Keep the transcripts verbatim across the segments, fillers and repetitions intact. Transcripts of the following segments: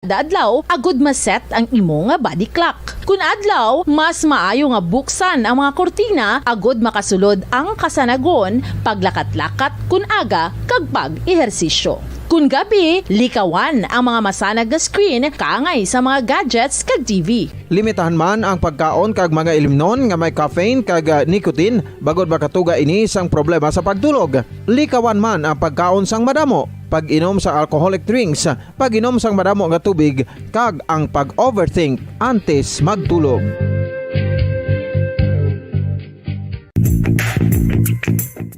kada adlaw agud ma-set ang imo nga body clock. Kun adlaw, mas maayo nga buksan ang mga kurtina agud makasulod ang kasanagon, paglakat-lakat kun aga, kag pag-ehersisyo. Kun gabi, likawan ang mga masanag nga screen kaangay sa mga gadgets kag T V. Limitahan man ang pagkaon kag mga ilimnon nga may caffeine kag, ah, nicotine, bangod makatuga ini sang problema sa pagtulog. Likawan man ang pagkaon sang madamo, pag-inom sang alcoholic drinks, pag-inom sang madamo nga tubig, kag ang pag-overthink antes magtulog.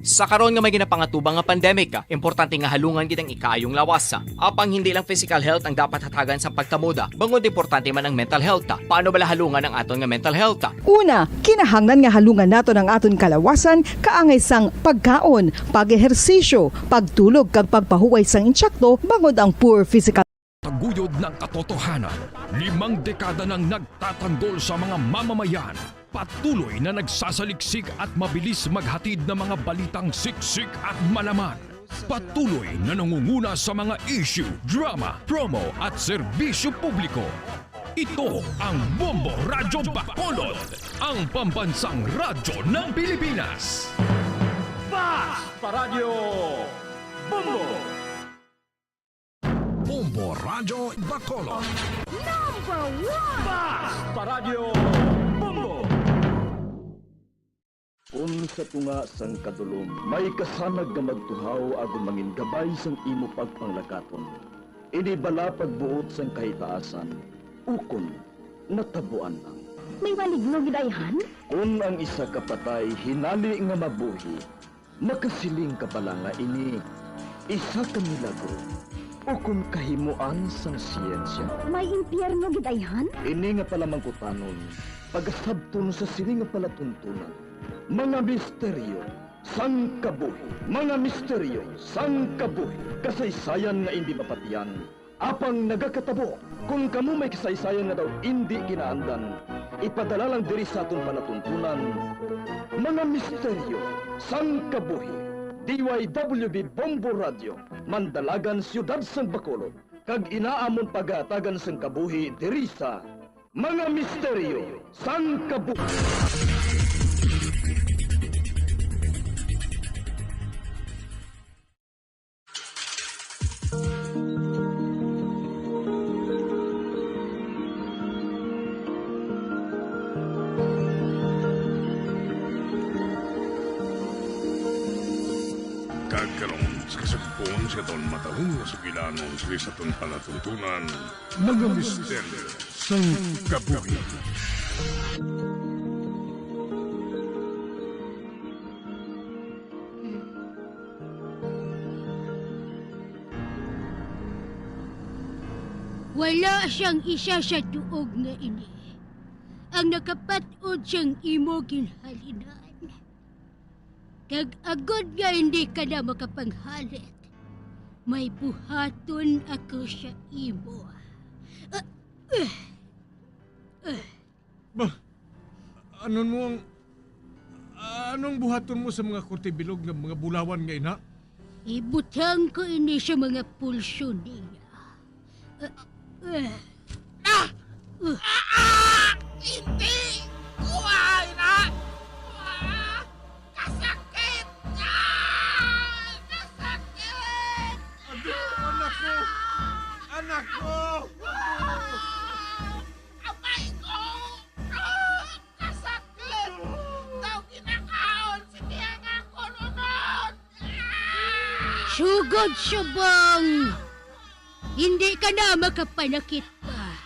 Sa karon nga may ginapangatubang nga pandemic, importante nga halungan gid ang ikaayong lawas. Apang hindi lang physical health ang dapat hatagan sa pagtamod, bangod importante man ang mental health. Paano bala halungan ang aton nga mental health? Una, kinahanglan nga halungan naton ang aton kalawasan kaangay sang pagkaon, pag-ehersisyo, pagtulog kag pagpahuway sang insakto, bangod ang poor physical Taguyod ng katotohanan, limang dekada nang nagtatanggol sa mga mamamayan. Patuloy na nagsasaliksik at mabilis maghatid ng mga balitang siksik at malaman. Patuloy na nangunguna sa mga issue, drama, promo at serbisyo publiko. Ito ang Bombo Radyo Bacolod, ang pambansang radyo ng Pilipinas. Fast Paradyo Bombo! Bombo Radyo Bacolod. Number one! Fast Paradyo Bombo! Kun sa tunga sang kadulom may kasanag nga magtuhaw agud mangin gabay sang imo pagpanglakaton, ini bala pagbuot sang kahitaasan, ukon natabuan lang? May maligno gid ayhan? Kun ang isa ka patay hinali nga mabuhi, makasiling ka bala nga ini isa ka milagro ukon kahimoan sang siyensya? May impyerno gid ayhan? Ini nga palamangkutanon pagasabton sa sini nga palatuntunan. Mga misteryo sang kabuhi. Mga misteryo sang kabuhi. Kasaysayan nga indi mapatian, apang nagakatabo. Kon kamo may kasaysayan nga daw indi kinaandan, ipadala lang diri sa aton palatuntunan. Mga misteryo sang kabuhi. D Y W B Bombo Radio, Mandalagan, Siyudad sang Bacolod, kag ina amon pagahatagan sang kabuhi diri sa Mga misteryo sang kabuhi. Kag karon, sa kasugpon sa aton matalom nga sugilanon sa aton palatuntunan, Mga misteryo sang kabuhi. Wala siyang isa sa tuog nga ini ang nakapat-od sang imo ginhalinan. Kag agod nga hindi ka na makapanghalit, may buhaton ako sa imo. Ah, ah, ah. Ba, anon mo ang, anong buhaton mo sa mga kurtibilog nga mga bulawan nga ina? Ibutang ko ini sa mga pulso niya. Ah! Ah! Ah! Ah! Hindi! Kuhain na! Ah! Kasakit! Ah! Kasakit! Adi, anak ko! Anak ko! Ah! Abay ko! Ah! Kasakit! Daw ginakaon si Tiya nga kununon! Sugod subong, hindi ka na makapanakit pa.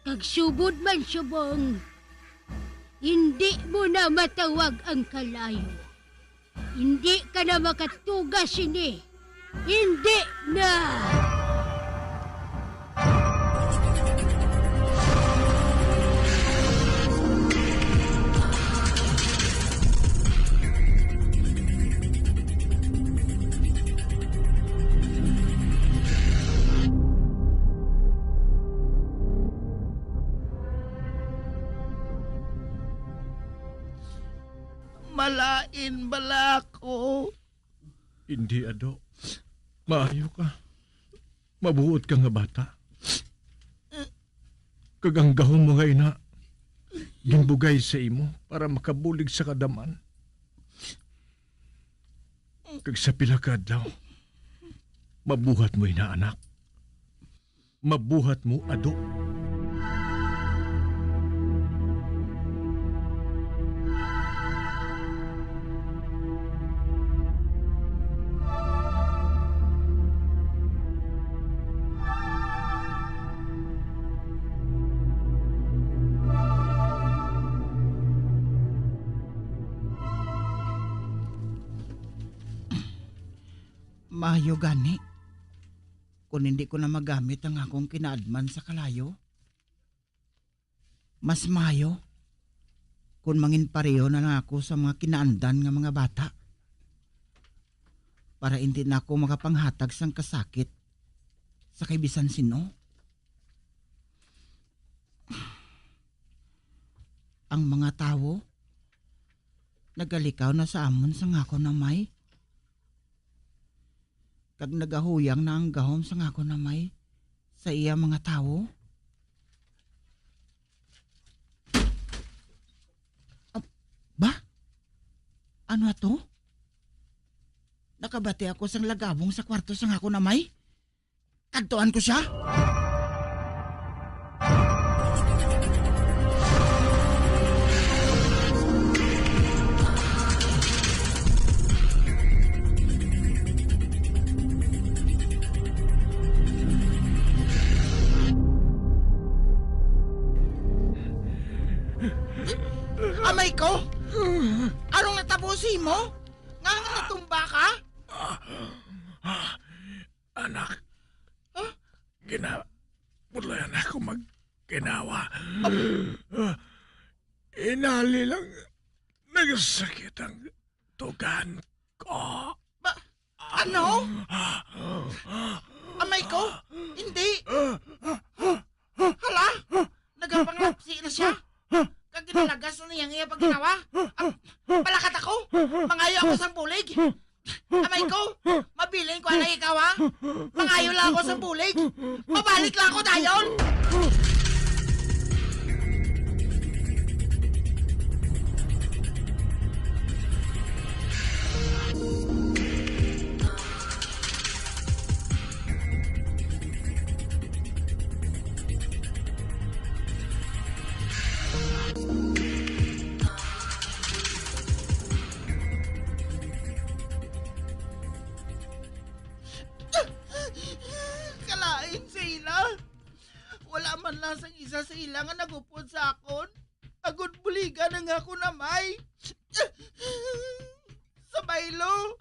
Kag subod man subong, hindi mo na matawag ang kalayo. Hindi ka na makatuga sini. Hindi na! Malain bala ko? Hindi, Ado. Maayo ka. Mabuot ka nga bata. Kag ang gahom mo nga ina, ginbugay sa imo para makabulig sa kadam-an. Kag sa pila ka adlaw, mabuhat mo ina, anak. Mabuhat mo, Ado. Maayo gani, kon hindi ko na magamit ang akong kinaadman sa kalayo. Mas maayo kon manginpareho na lang ako sa mga kinaandan nga mga bata, para indi na ako makapanghatag sang kasakit sa kay bisan sino. Ang mga tawo nagalikaw na sa amon sang akon amay, kag nagahuyang na ang gahom sang akon amay sa iya mga tawo. Ah, ba? Ano ato? Nakabati ako sang lagawong sa kwarto sang akon amay. Kadtuan ko sia. Amay ko! Anong natabo sa imo? Nga nga natumba ka? Anak, huh? Ginabudlayan ako magkinawa. Inali lang nagsakit ang tugan ko. Ba, ano? Amay ko? Hindi. Hala, nagapanglapsi na sia. Kag ginalagas na niya ang iya pagkinawa. Ah, palakat ako. Mangayo ako sang bulig. Amay ko, mabilin ko anay ikaw, ha? Mangayo lang ako sa bulig. Mabalik lang ako dayon. Kalain sa ila. Wala man lang sang isa sa ila nga nagupod sa akon, agod buligan ang akon amay. Sa baylo,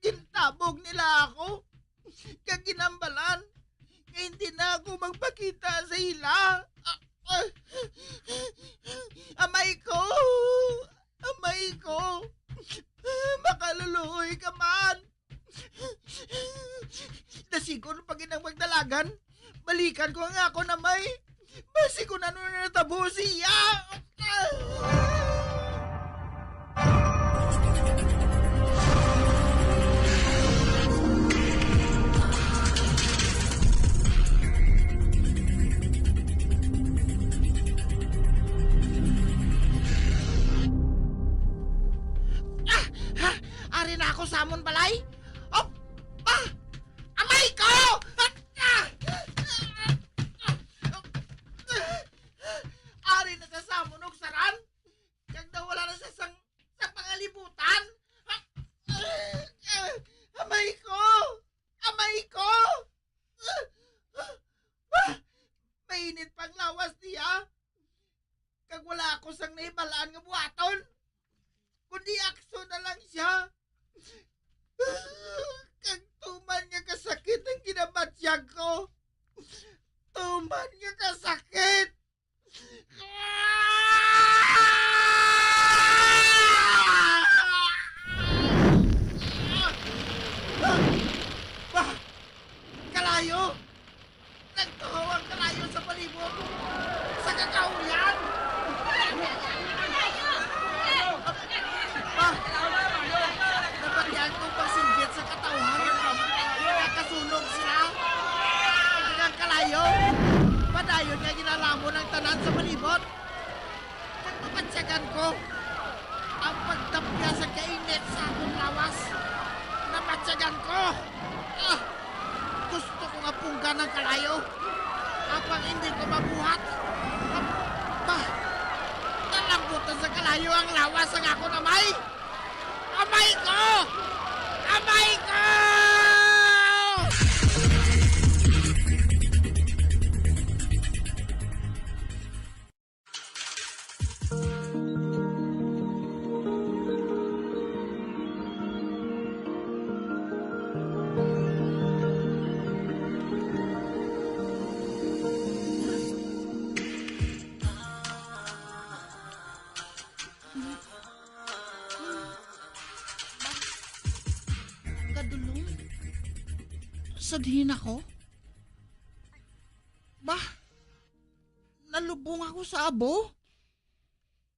gintabog nila ako, kag ginambalan nga hindi na ako magpakita sa ila. Amay ko! Amay ko! Makaluluoy ka man! Dasigon pa gid ang pagdalagan. Balikan ko ang akon amay. Basi kon ano na natabo siya. Ah! Ha? Ari na ako sa amon balay. Op! Ah! Amay ko! Ah! Ah! Ari na sa samon og saran, kag nawala na sa sang, sa pangalibutan. Ah! Ah! Amay ko! Amay ko! Ah! Mainit pang lawas niya. Kag wala ako sang nahibal-an nga buhaton, kundi akso na lang siya. Kag tuman nga kasakit ang ginabatyag ko. Tuman nga kasakit. Bah! Kalayo! Nagtuhaw ang kalayo sa palibot sa kakahuyan! Ah! Nabatian kong pagsinggit sa katawhan. Nakasunog sila. Ang kalayo, padayon nga ginalamon ang sa palibot. Kag mabatyagan ko ang pagtapya sa kainit sa akon lawas. Nabatyagan ko. Ah! Gusto ko nga punggan ang kalayo, apang hindi ko mabuhat. Ah, ba, nalambot na sa kalayo ang lawas sang akon amay. Amay ko! Amay ko! Kadulom? Sadhin ako? Bah, nalubong ako sa abo?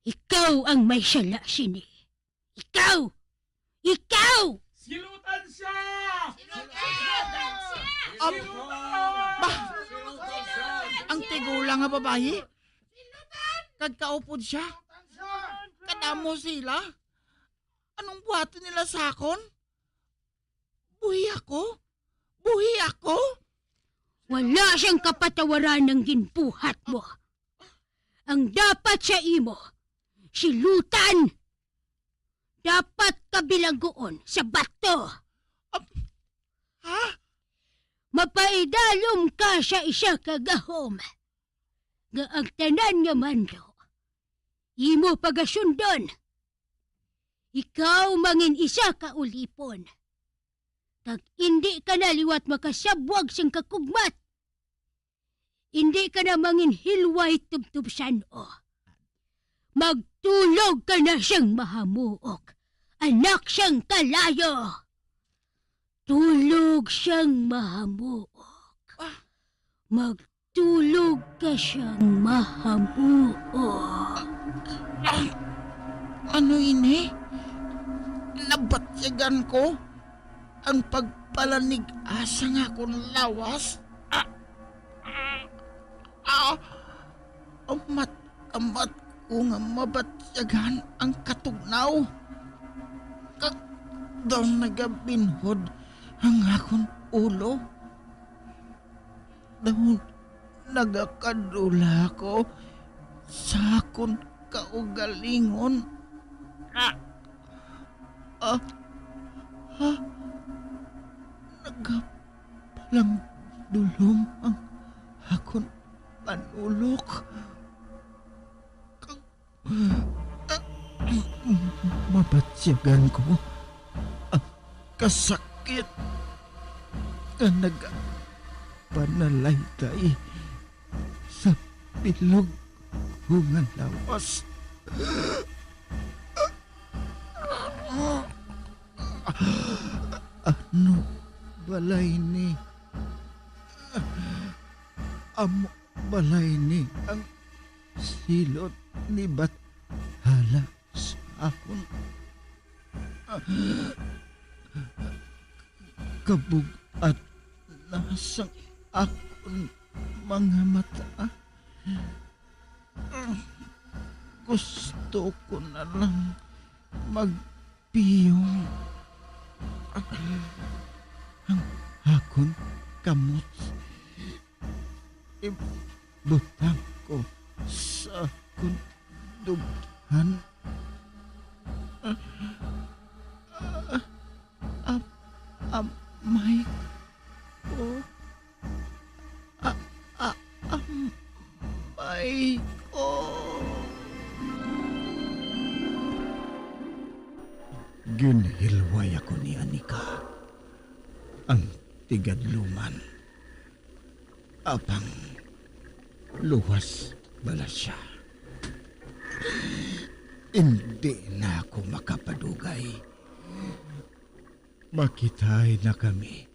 Ikaw ang may sala sini. Ikaw! Ikaw! Silutan siya! Silutan siya! Ab-, Silutan! Bah, Silutan siya! Ang tigulang nga babayi? Kag kaupod siya? Kadamo sila? Anong buhaton nila sa akon? Buhi ako? Buhi ako? Wala siyang kapatawaran ang ginbuhat mo. Ang dapat sa imo, silutan. Dapat ka bilangguon sa bato. Ap-, ha? Mapaidalom ka sa isa ka gahom, nga ang tanan nga mando imo pagasundon. Ikaw mangin isa ka ulipon, kag indi ka na liwat makasabwag sing kakugmat. Indi ka na mangin hilway tubtob san-o. Magtulog ka na sing mahamuok, anak sang kalayo. Tulog sing mahamuok. Ah. Magtulog ka sing mahamuok. Ah, ano ini? Nabatyagan ko ang pagpalanig-a sang akon lawas. Ah, ah, ah, amat-amat ko nga mabatyagan ang katugnaw. Kag daw nagabinhod ang akon ulo. Daw nagakadula ako sa akon kaugalingon. Ah, ah, ah, nagapalangdulom ang akon panulok. Kag mabatyagan ko ang kasakit nga nagapanalayday sa bilog ko nga lawas. Ano balay ni? Amo balay ni ang silot ni Bathala sa akon. Kabug-at na sang akon mga mata. Gusto ko na lang magpiyong. Ang akon kamot ibutang ko sa akon dughan. Am-, amay ko. A-, a-, amay ko. Ginhilway ako ni Anika, ang tigadluman. Apang luwas bala sia. Indi na ako makapadugay. Makitay na kami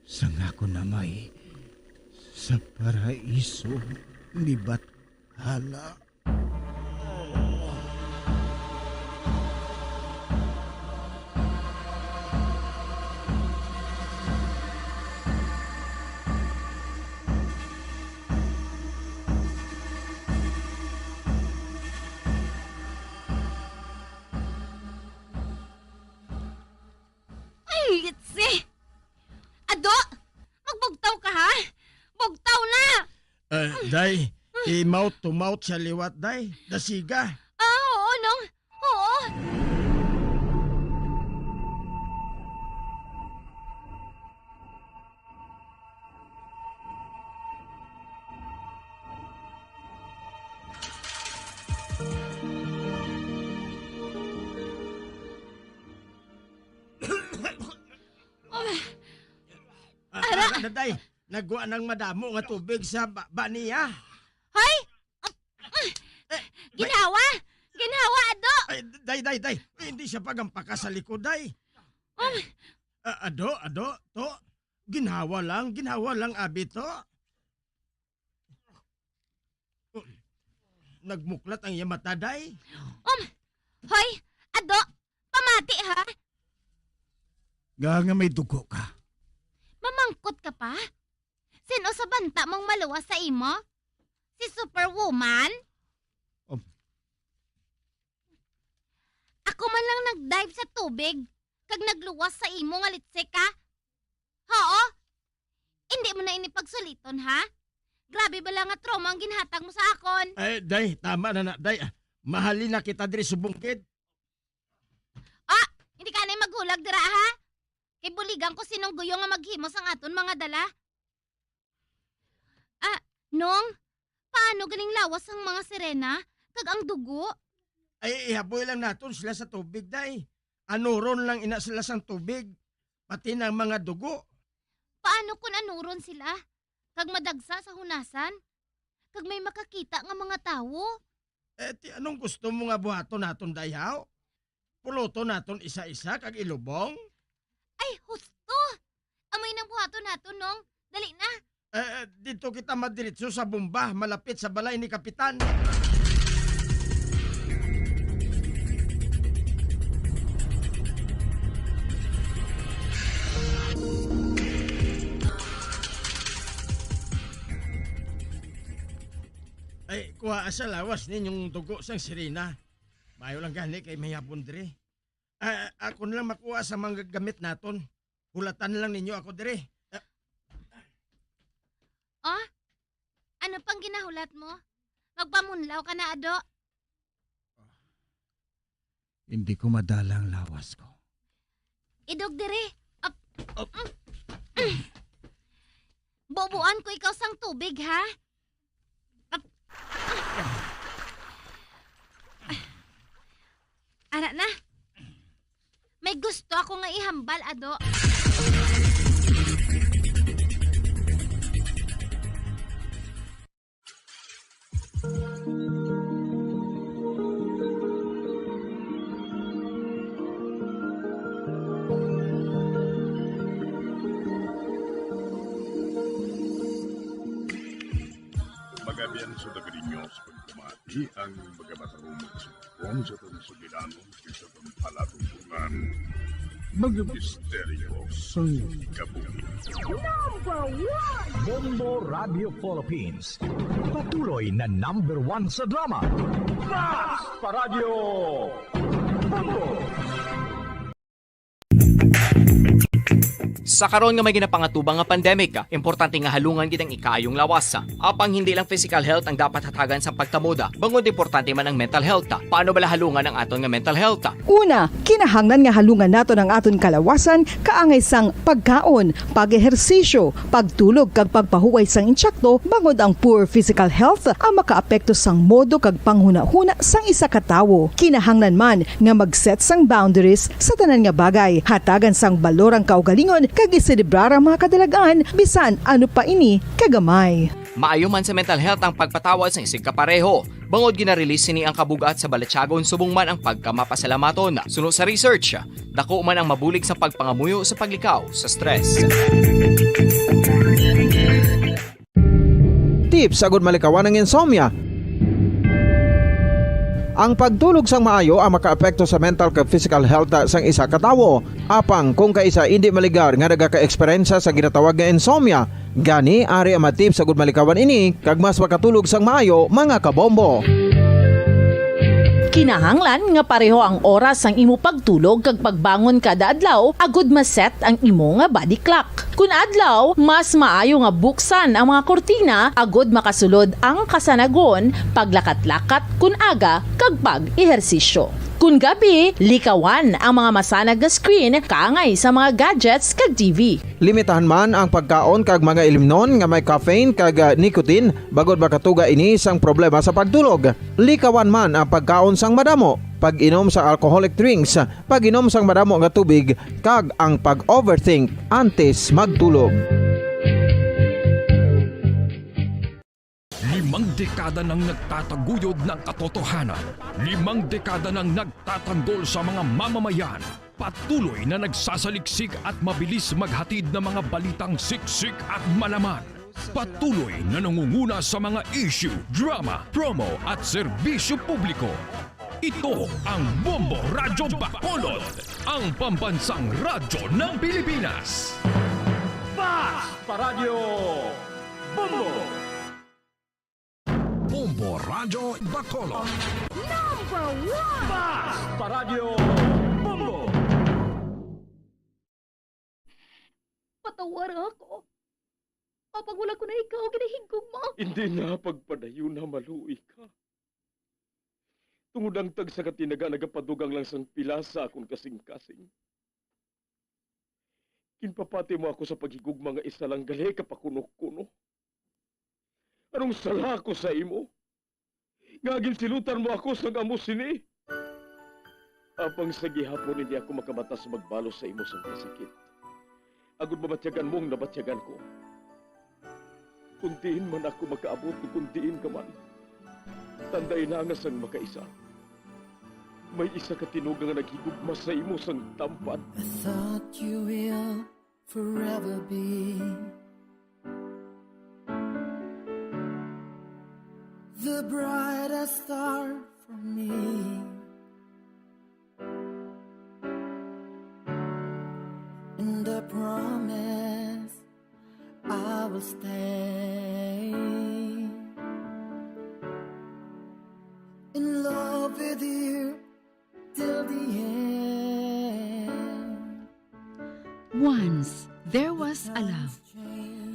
sang akon amay sa paraiso ni Bathala. Eh, day, i-mouth to mouth siya liwat, day. Dasiga. Ah, oo, Nong. Oo. Ah, ara na, day. Nagwa nang madamo nga tubig sa ba, ba niya. Hoy! Eh, ginhawa! Ginhawa, Ado! Ay, day, day, day. Hindi siya pagampaka sa likod, day. Oh. Ah, Ado, Ado, to. Ginhawa lang, ginhawa lang, abi, to. Nagmuklat ang iya mata, day. Um, hoy, Ado, pamati, ha? Nga nga may dugo ka. Mamangkot ka pa? Sino sa banta mong maluwas sa imo? Si Superwoman? Um. Ako man lang nag-dive sa tubig, kag nagluwas sa imo nga litsik, ha? Oo? Hindi mo na ini pagsuliton, ha? Grabe bala nga trauma ang ginhatag mo sa akon. Eh, day, tama na na, day. Ah, mahalin na kita diri subong gid. Ah, hindi ka na maghulag dira, ha? Kay buligan ko sinong guyo nga maghimo sang aton mga dala. Ah, Nong, paano galing lawas ang mga sirena kag ang dugo? Ay, ihaboy lang naton sila sa tubig, day. Anuron lang ina sila sang tubig, pati na ang mga dugo. Paano kun anuron sila kag madagsa sa hunasan kag may makakita nga mga tawo? Eh, ti anong gusto mo nga buhaton naton, day, haw? Puluton naton isa-isa kag ilubong? Ay, husto! Amoy nang buhaton naton, Nong. Dali na. Eh, eh, dito kita madiretso sa bomba, malapit sa balay ni Kapitan. Ay, kuha sa lawas ninyong dugo sang sirena. Maayo lang gani kay may hapon diri. Ah, ako na lang makuha sa mga gamit naton. Hulatan lang ninyo ako diri. Ah. Oh? Ano pang ginahulat mo? Magpamunlaw ka na, Ado. Hindi ko madala ang lawas ko. Idog diri. Ap-, Ap-, mm. Bubuan ko ikaw sang tubig, ha? Ap-, ara na. May gusto ako nga ihambal, Ado. Magabian sa taga ninyo sa pagpamati ang mga matarong magsugpon sa pagsugilanon. Sa pagpalatuntungan, mga misteryo sang kabuhi. Number one! Bombo Radio Philippines, patuloy na number one sa drama. Mas pa Radyo Bombo! Sa karon nga may ginapangatubang nga pandemic, importante nga halungan gid ang ikaayong lawas. Apang hindi lang physical health ang dapat hatagan sa pagtamuda, bangod importante man ang mental health. Paano bala halungan ang aton nga mental health? Una, kinahanglan nga halungan naton ang aton kalawasan kaangay sang pagkaon, pag-ehersisyo, pagtulog kag pagpahuway sang insakto, bangod ang poor physical health ang makaapekto sang modo kag panghunahuna sang isa ka tawo. Kinahanglan man nga mag-set sang boundaries sa tanan nga bagay. Hatagan sang balor ang kaugalingon kag iselebrar ang mga kadalagan, bisan ano pa ini kagamay. Maayo man sa mental health ang pagpatawad sang isigkapareho, bangod gina-release sini ang kabug-at sa balatyagon subong man ang pagkamapasalamaton. Suno sa research, dako man ang mabulig sa pagpangamuyo sa paglikaw sa stress. Tips agud malikawan ang insomnia. Ang pagtulog sang maayo ang makaapekto sa mental kag physical health sang isa ka tawo. Apang kung kaisa indi maligar nga nagaka-eksperyensya sa ginatawag nga insomnia, gani ari ang mga tips agud malikawan ini kag mas makatulog sang maayo, mga kabombo. Kinahanglan nga pareho ang oras sang imo pagtulog kag pagbangon kada adlaw agud ma-set ang imo nga body clock. Kun adlaw, mas maayo nga buksan ang mga kurtina agud makasulod ang kasanagon, paglakat-lakat kun aga, kag pag-ehersisyo. Kun gabi, likawan ang mga masanag nga screen kaangay sa mga gadgets kag T V. Limitahan man ang pagkaon kag mga ilimnon nga may caffeine kag, ah, nicotine, bangod makatuga ini sang problema sa pagtulog. Likawan man ang pagkaon sang madamo, pag-inom sang alcoholic drinks, pag-inom sang madamo nga tubig, kag ang pag-overthink antes magtulog. Limang dekada nang nagtataguyod ng katotohanan. Limang dekada nang nagtatanggol sa mga mamamayan. Patuloy na nagsasaliksik at mabilis maghatid ng mga balitang siksik at malaman. Patuloy na nangunguna sa mga issue, drama, promo at serbisyo publiko. Ito ang Bombo Radyo Bacolod, ang pambansang radyo ng Pilipinas. Fast Paradyo Bombo. Bombo Radyo Bacolod. Number one! Fast Paradyo Bombo. Patawara ako. Apang wala ko na ikaw ginahigugma. Hindi na pagpadayon na maluoy ka. Tungod ang tagsa ka tinaga nagapadugang lang sang pila sa akon kasing-kasing. Ginpapati mo ako sa paghigugma nga isa lang gali ka pakuno-kuno. Anong sala ko sa imo? Nga ginsilutan mo ako sang amo sini? Apang sa gihapon hindi ako makamata sa magbalos sa imo sang kasakit. Agud mabatyagan mo ang nabatyagan ko. Kung diin man ako makaabot o kung diin ka man, tandai na nga sang makaisa, may isa ka tinuga nga naghigugma sa imo sang tampad. I thought you will forever be the brightest star for me. And I promise I will stay in love with you till the end. Once, there was a love.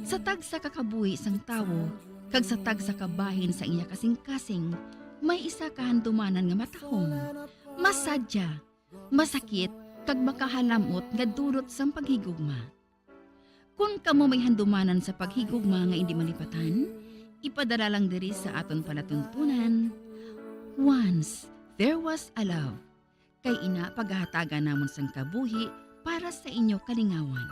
Sa tagsa ka kabuhi sang tawo, kag sa tagsa ka bahin sa iya kasing-kasing, may isa ka handumanan nga matahom, masadya, masakit, kag makahalamot nga dulot sang paghigugma. Kon kamo may handumanan sa paghigugma nga indi malipatan, ipadala lang diri sa aton palatuntunan. Once, there was a love. Kay ina pagahatagan namon sang kabuhi para sa inyo kalingawan.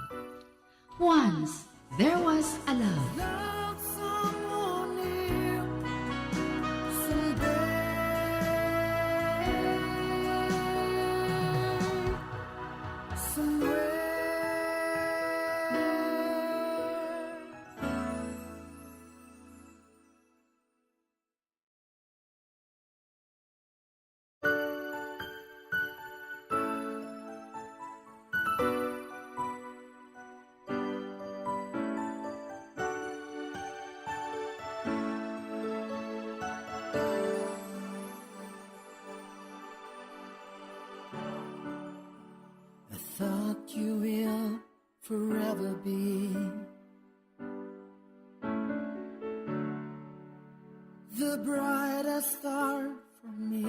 Once, there was a love. I thought you will forever be the brightest star for me.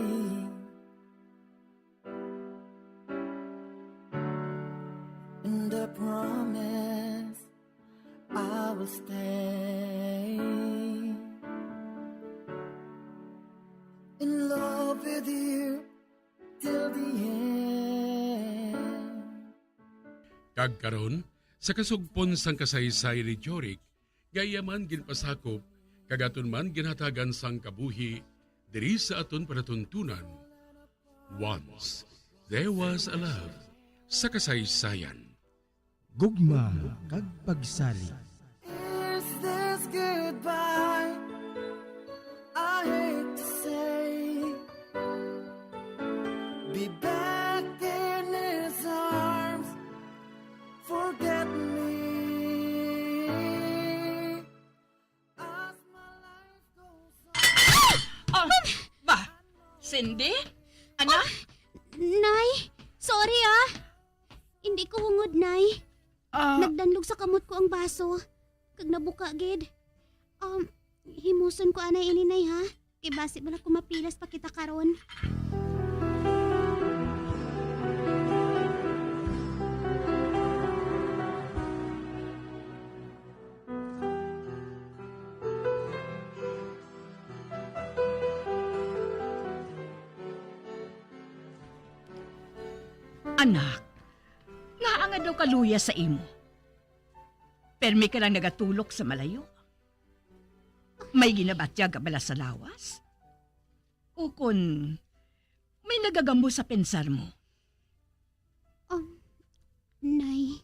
And I promise I will stay in love with you till the end. Kag karon, sa kasugpon sang kasaysayan ni Jorik, nga iya man ginpasakop, kag aton man ginhatagan sang kabuhi, diri sa aton palatuntunan. Once, there was a love sa kasaysayan. Gugma kag pagsalig. Is this goodbye? I hate to say, be back in his arms. Forget me as my life goes on. Ah! Ba? Cindy? Anak? Nay, sorry, ah. Hindi ko hungod, Nay. Ah. Nagdanlog sa kamot ko ang baso, kag nabuka gid. Um, himuson ko anay ini, Nay, ha? Kay basi bala ko mapilas pa kita karon. Anak, ngaa nga daw kaluya sa imo? Permi ka lang nagatulok sa malayo? May ginabatyag ka bala sa lawas? Ukon may nagagamo sa pensar mo? Um, Nay,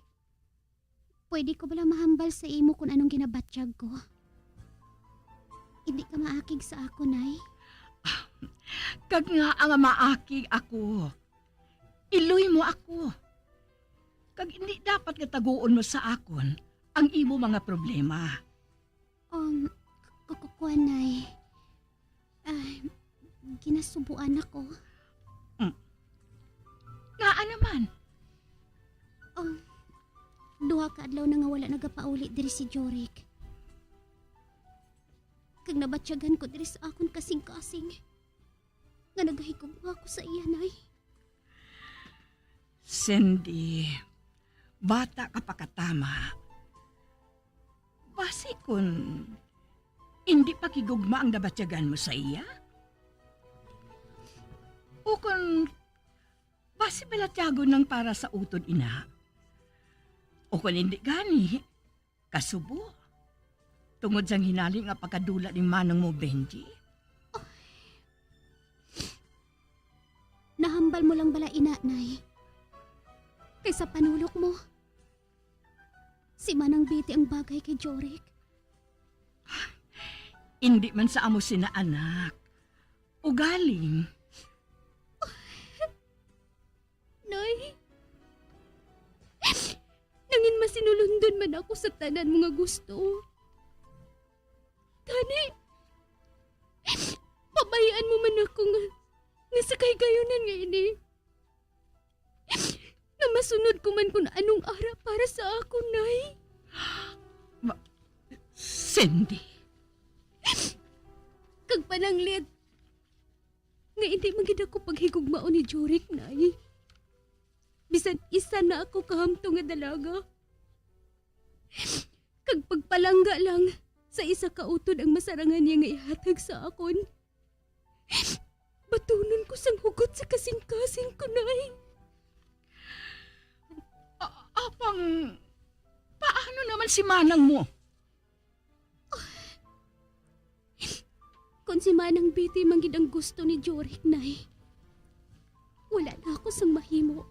pwede ko bala mahambal sa imo kung anong ginabatyag ko? Hindi ka maakig sa ako, Nay. Kag ngaa nga maakig ako, iloy mo ako. Kag hindi dapat nga taguon mo sa akon ang imo mga problema. Um, k-, k-, kuwan, Nay. Ah, ginasubuan ako. Mm. Ngaa naman? Um, duha ka adlaw na nga wala nagapauli diri si Jorik. Kag nabatyagan ko diri sa akon kasing-kasing nga nagahigugma ako sa iya, Nay. Cindy, bata ka pa katama. Basi kun indi pa kigugma ang nabatyagan mo sa iya? O kun basi balatyagon lang para sa utod ina? O kun indi gani, kasubo, tungod sang hinali nga pagkadula ni manang mo, Benji? Nahambal mo lang bala ina, Nay? Kay sa panulok mo, si Manang Betty ang bagay kay Jorik. Indi man sa amo sina, anak. Ugaling. Nay, nangin masinulundon man ako sa tanan mo nga gusto. Gani, pabayaan mo man ako nga, nga sa kahigayunan nga ini, nga masunod ko man kun anong ara para sa akon, Nay. Ma-, Cindy. Kag pananglit, nga indi man gid ako paghigugmaon ni Jorik, Nay. Bisan isa na ako kahamtong nga dalaga. Kag pagpalangga lang sa isa ka utod ang masarangan niya nga ihatag sa akon, batunon ko sang hugot sa kasing-kasing ko, Nay. A-, apang, paano naman si manang mo? Kon si Manang Betty man gid ang gusto ni Jorik, Nay, wala na ako sang mahimo,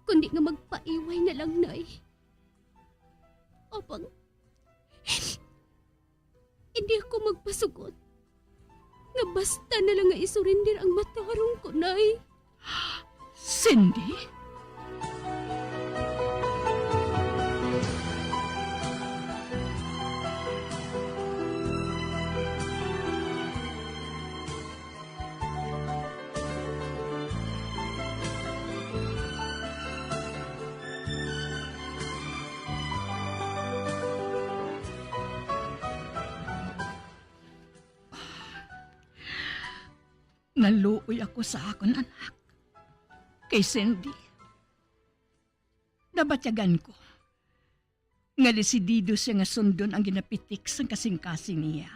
kundi nga magpaiway na lang, Nay. Apang, hindi ako magpasugot nga basta na lang nga isurrender ang matarong ko, Nay. Cindy? Naluoy ako sa akon anak, kay Cindy. Nabatyagan ko nga desidido sia nga sundon ang ginapitik sang kasingkasing niya.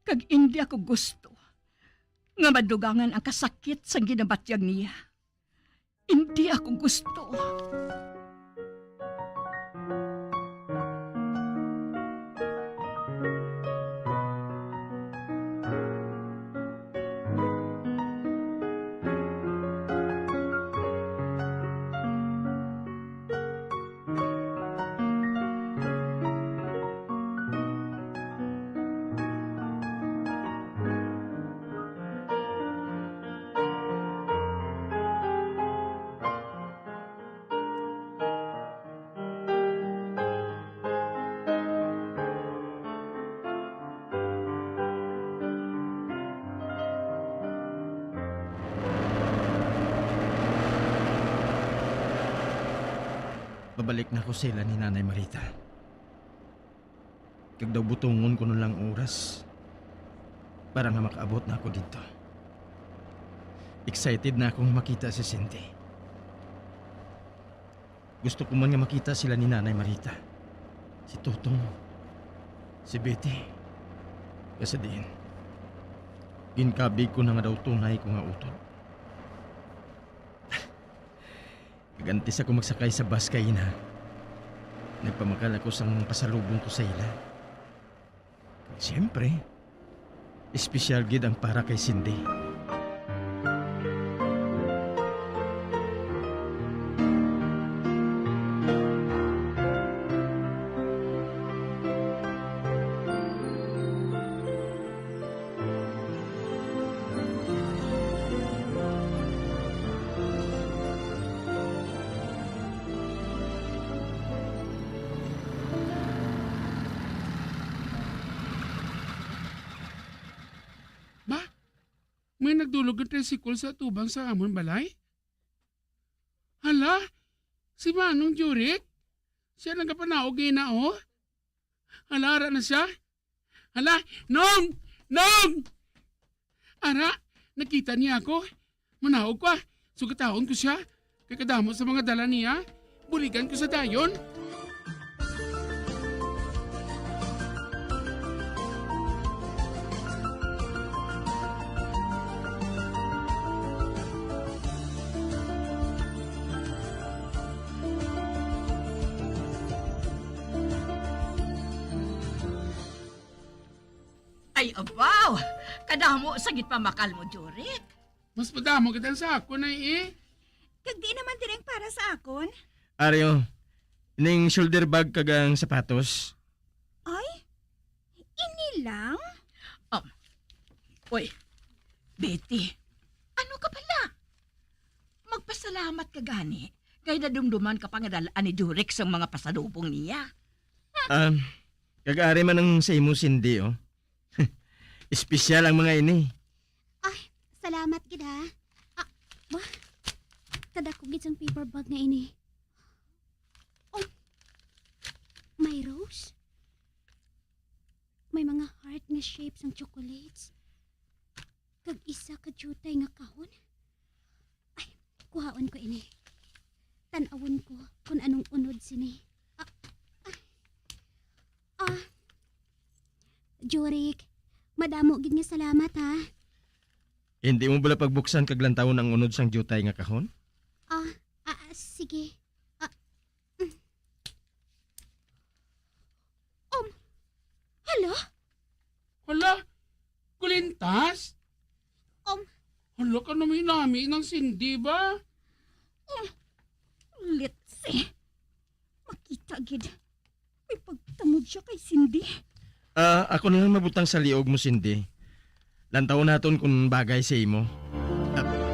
Kag indi ako gusto nga madugangan ang kasakit sang ginabatyag niya. Indi ako gusto. Babalik na ako sa ila ni Nanay Marita. Kag daw butongon ko na lang oras para nga makaabot na ako didto. Excited na akong makita si Cindy. Gusto ko man nga makita sila ni Nanay Marita, si Totong, si Betty, kag sa diin, ginkabig ko na nga daw tunay ko nga utod. Kag antes ako magsakay sa bus kaina, nagpamakal ako sang pasalubong ko sa ila. Siyempre, espesyal gid ang para kay Cindy. Ma, may nagdulog nga tricycle sa atubang sa amon balay. Hala, si Manong Jurik? Siya nagapanaog ina, oh. Hala, ara na siya. Hala, Nong! Nong! Ara, nakita niya ako. Manaog ko, ah. Sugataon ko siya. Kay kadamo sa mga dala niya, buligan ko sa dayon. Ay, abaw! Kadamo sa ginpamakal mo, Jorik. Mas madamo gid ang sa akon ay, eh. Kag di naman diri ang para sa akon. Ario, ning shoulder bag kag ang sapatos. Ay, ini lang? Um, uy, Betty, ano ka pala? Magpasalamat ka gani kay nadumduman ka pa nga dal-an ni Jurek sang mga pasalubong niya. Um, kag ari man ang sa imo, Cindy, oh. Espesyal ang mga ini. Ay, salamat gid, ha. Ah, ba? Kadako gid sang paper bag nga ini. Oh, may rose? May mga heart nga shape sang chocolates. Kag isa ka diutay nga kahon. Ay, kuhaon ko ini. Tan-awon ko kon anong unod sini. Ah, ah, ah. Jorik, madamo gid nga salamat, ha. Hindi mo bala pagbuksan kag lantawon ang unod sang diutay nga kahon? Ah, ah, ah, sige. Ah, mm. Um, hala? Hala? Kulintas? Um, Hala ka, nami-nami nang Cindy ba? Um, let's see. Makita gid. May pagtamod siya kay Cindy. Ah, ako na lang mabutang sa liog mo, Cindy. Lantawon naton kung bagay sa imo. Ah.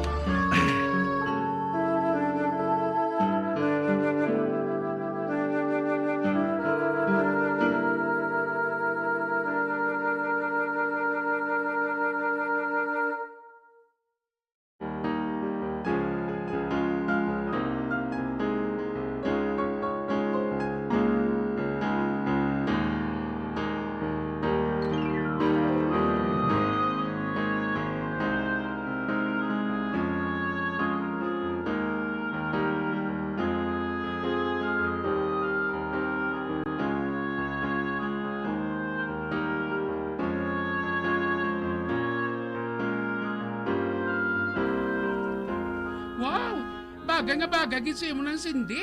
Wow! Bagay nga bagay gid sa imo nang Cindy.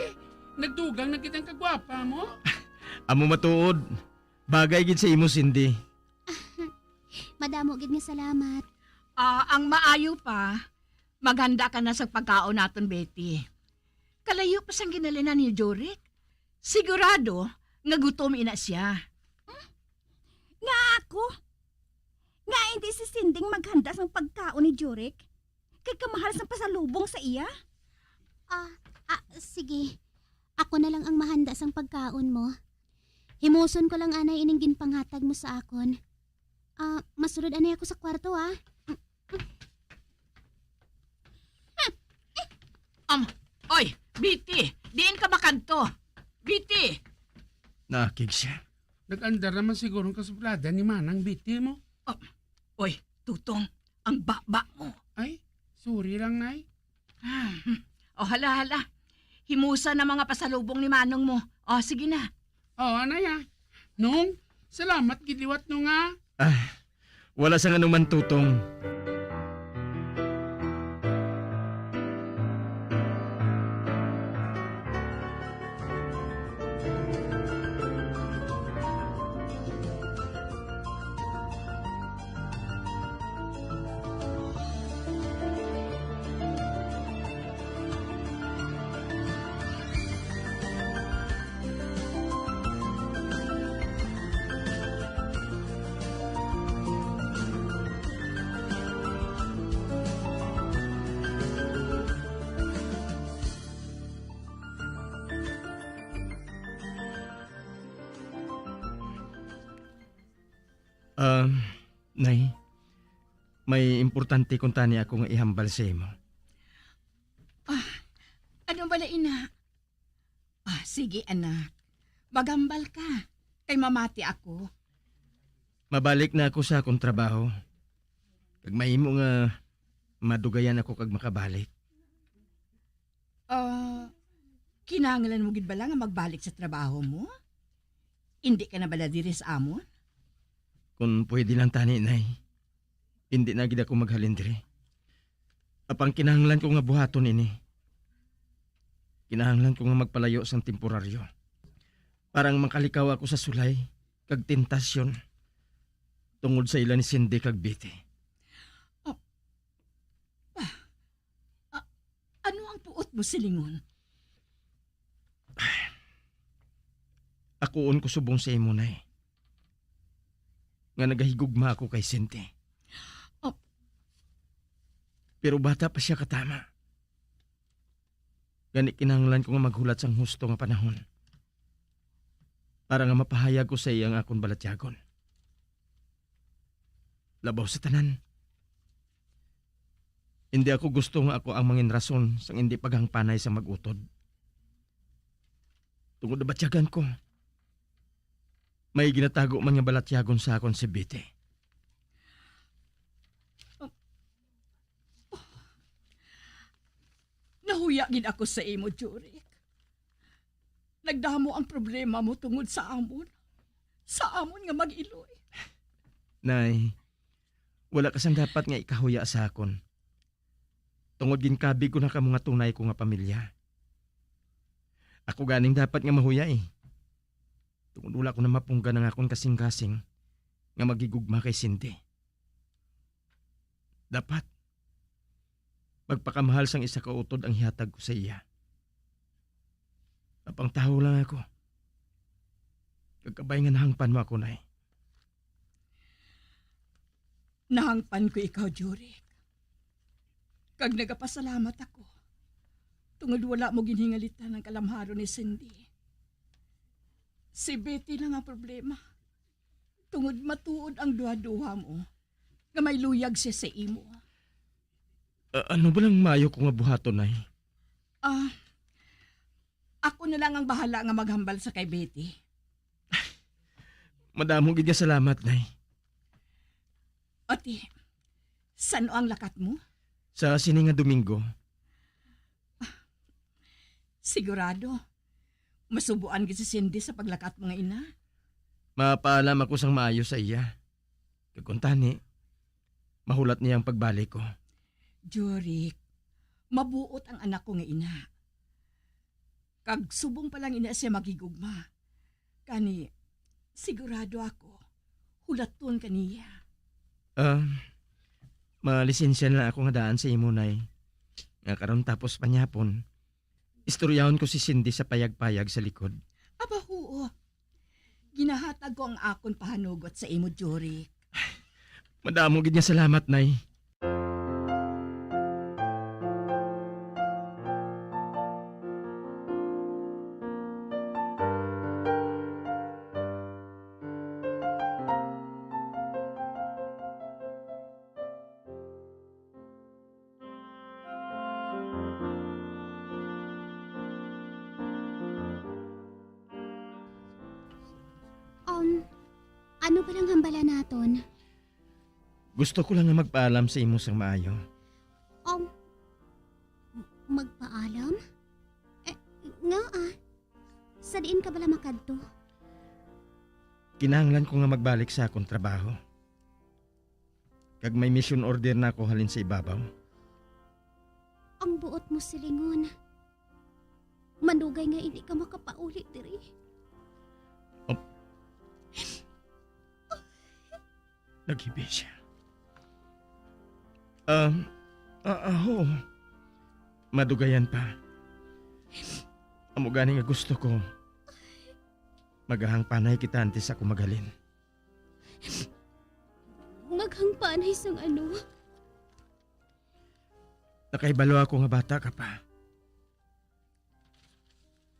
Nagdugang na gid ang kagwapa mo. Amo matuod. Bagay gid sa imo, Cindy. Madamo gid nga salamat. Ah, ang maayo pa, maghanda ka na sa pagkaon naton, Betty. Kalayo pa sang ginhalinan ni Jorik. Sigurado nga gutom ina siya. Hmm? Nga ako? Nga hindi si Cindy ang maghanda sang pagkaon ni Jorik? Kay kamahal sang pasalubong sa iya? Ah, ah, sige. Ako na lang ang mahanda sang pagkaon mo. Himuson ko lang anay ining ginpanghatag mo sa akon. Ah, masulod anay ako sa kwarto, ah. Um, oy, Betty, diin ka makadto? Biti! Nakig siya. Nag-andar naman siguro ang kasuplada ni Manang Biti mo. Oh, oy, Tutong, ang baba mo. Ay, sorry lang, Nay. Ah, hmm. Oh, hala, hala. Himusa na mga pasalubong ni Manong mo. Oh, sige na. Oh, anay, ah. Nong, salamat gid liwat, Nong, ah. Ah, wala sang anuman, Tutong. Um, Nay, may importante kuntani ako nga ihambal sa imo. Ah, ano bala ina? Ah, sige, anak. Maghambal ka, kay mamati ako. Mabalik na ako sa akon trabaho. Kag mahimo nga madugayan ako kag makabalik. Ah, kinahanglan mo gid bala nga magbalik sa trabaho mo? Indi ka na bala diri sa amon? Kung pwede lang tani, Nay. Indi na gid ako maghalin diri. Apang kinahanglan ko nga buhaton ini. Kinahanglan ko nga magpalayo sang temporaryo para nga makalikaw ako sa sulay kag tentasyon tungod sa ila ni Cindy kag Betty. Oh. Ah, ah, ano ang buot mo silingon? Akuon ko subong sa imo, Nay, nga nagahigugma ako kay Cindy. Oh. Pero bata pa sia katama. Gani kinahanglan ko nga maghulat sang husto nga panahon para nga mapahayag ko sa iya ang akon balatyagon. Labaw sa tanan, hindi ako gusto nga ako ang mangin rason sang hindi paghangpanay sang mag-utod. Tungod nabatyagan ko, may ginatago man nga balatyagon sa akon si Bete. Nahuya gid ako sa imo, Jorik. Nagdamo ang problema mo tungod sa amon. Sa amon nga mag-iloy. Nay, wala ka sang dapat nga ikahuya sa akon. Tungod ginkabig ko na kamo nga tunay ko nga pamilya. Ako ganing dapat nga mahuya, eh. Tungod wala ko na mapunggan ang akon kasingkasing nga maghigugma kay Cindy. Dapat magpakamahal sang isa ka utod ang ihatag ko sa iya. Apang tawo lang ako. Kag kabay nga nahangpan mo ako, Nay. Nahangpan ko ikaw, Jorik. Kag nagapasalamat ako tungod wala mo ginhingalitan ang kalamharon ni Cindy. Si Betty lang ang problema. Tungod matuod ang duha-duha mo nga may luyag siya sa imo. Ah, ano ba lang maayo ko nga buhaton, Nay? Ah, ako na lang ang bahala nga maghambal sa kay Betty. Madamo gid nga salamat, Nay. Ati, san-o ang lakat mo? Sa sini nga Domingo. Sigurado, masubuan gid si Cindy sa paglakat mo nga ina. Mapaalam ako sang maayo sa iya. Kag kuntani, mahulat niya ang pagbalik ko. Jorik, mabuot ang anak ko nga ina. Kag subong pa lang ina siya maghigugma. Gani, sigurado ako, hulaton ka niya. Ah, malisensya na ako nga daan sa imo, Nay. Nga karon tapos panyapon, istoryahon ko si Cindy sa payag-payag sa likod. Aba, huo. Ginahatag ko ang akon pahanugot sa imo, Jorik. Madamo gid nga salamat, Nay. Ano ba lang hambala naton? Gusto ko lang nga magpaalam sa imo sang maayo. Um, m-, magpaalam? Eh, nga ah, sa diin ka bala makadto? Kinahanglan ko nga magbalik sa akon trabaho. Kag may mission order na ako halin sa ibabaw. Ang buot mo silingon, madugay nga hindi ka makapauli diri. Op. Naghibi siya. Um, ah, ah, oo. Madugayan pa. Amo gani nga gusto ko. Maghahangpanay kita antes ako maghalin. Maghangpanay sang ano? Nakahibalo ako nga bata ka pa.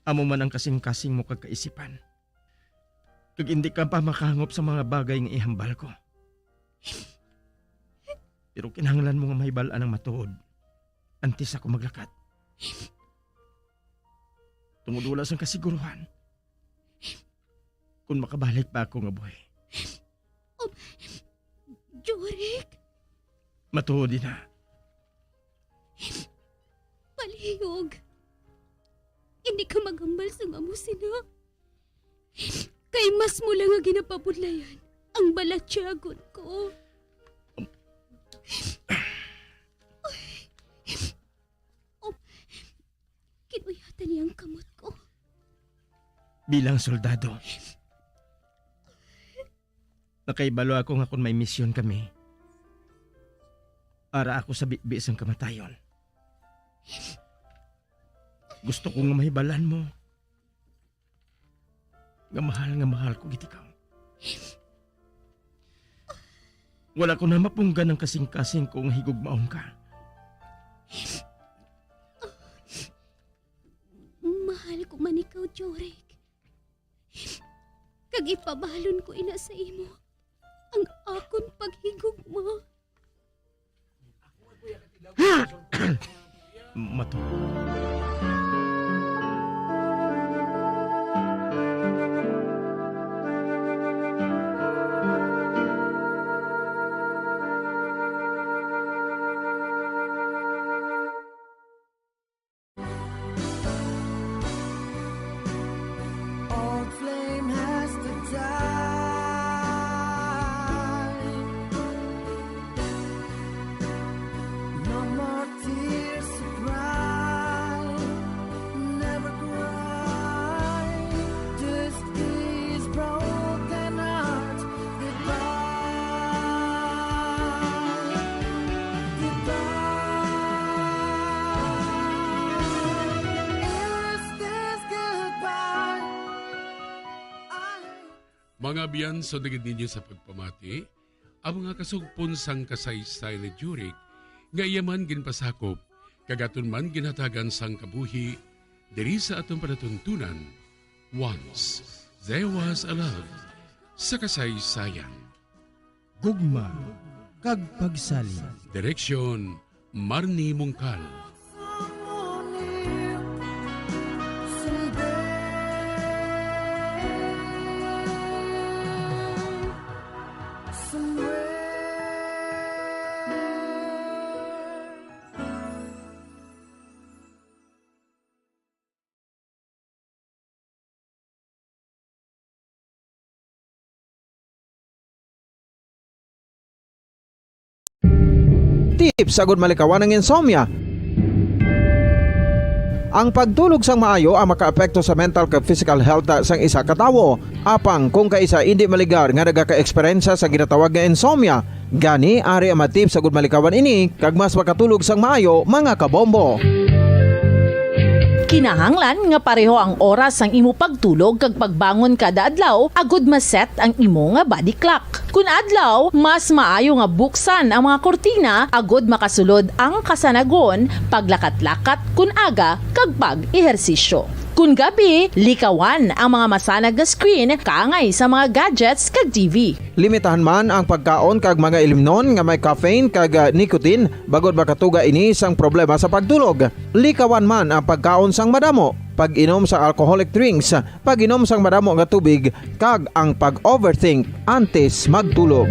Amo man ang kasing-kasing mo kag kaisipan. Kag indi ka pa makahangop sa mga bagay nga ihambal ko. Pero kinahanglan mo nga mahibal-an ang matuod antes ako maglakat. Tungod wala sang kasiguruhan kung makabalik pa ako nga buhi. Um, Jorik? Matuod ina. Palihog. Hindi ka maghambal sang amo sina. Kay mas mo lang nga ginapabudlayan ang balatyagon ko. Um, Kinuyatan niya ang kamot ko. Bilang soldado, nakahibalo ako nga kon may misyon kami, ara ako sa bibi sang kamatayon. Gusto ko nga mahibalan mo nga mahal nga mahal ko gid ikaw. Wala ko na mapunggan ang kasing-kasing ko nga higugmaon ka. Mahal ko man ikaw, Jorik. Kag ipabalon ko ina sa imo ang akon paghigugma. Mato. Old flame has to die. No more tears to cry. Never cry. This is broken heart. Goodbye. Goodbye. Is this goodbye? I Mga abyan, sundagid ninyo sa pagpamati ang mga kasugpon sang kasaysayan ni Jurik nga iya man ginpasakop kag aton man ginhatagan sang kabuhi diri sa aton palatuntunan. Once There Was a Love sa kasaysayan. Gugma kag pagsalig. Direksyon, Marnie Mungkal. Tips agud malikawan ang insomnia. Ang pagtulog sang maayo ang makaapekto sa mental kag physical health sang isa ka tawo. Apang kung kaisa indi maligar nga nagaka-eksperyensya sa ginatawag nga insomnia, gani ari ang mga tips agud malikawan ini kag mas makatulog sang maayo, mga kabombo. Kinahanglan nga pareho ang oras sang imo pagtulog kag pagbangon kada adlaw agud ma-set ang imo nga body clock. Kun adlaw, mas maayo nga buksan ang mga kurtina agud makasulod ang kasanagon, paglakat-lakat kun aga, kag pag-ehersisyo. Kun gabi, likawan ang mga masanag nga screen kaangay sa mga gadgets kag T V. Limitahan man ang pagkaon kag mga ilimnon nga may caffeine kag, ah, nicotine bangod makatuga ini sang problema sa pagtulog. Likawan man ang pagkaon sang madamo. pag-inom sang alcoholic drinks, pag-inom sang madamo nga tubig, kag ang pag-overthink antes magtulog.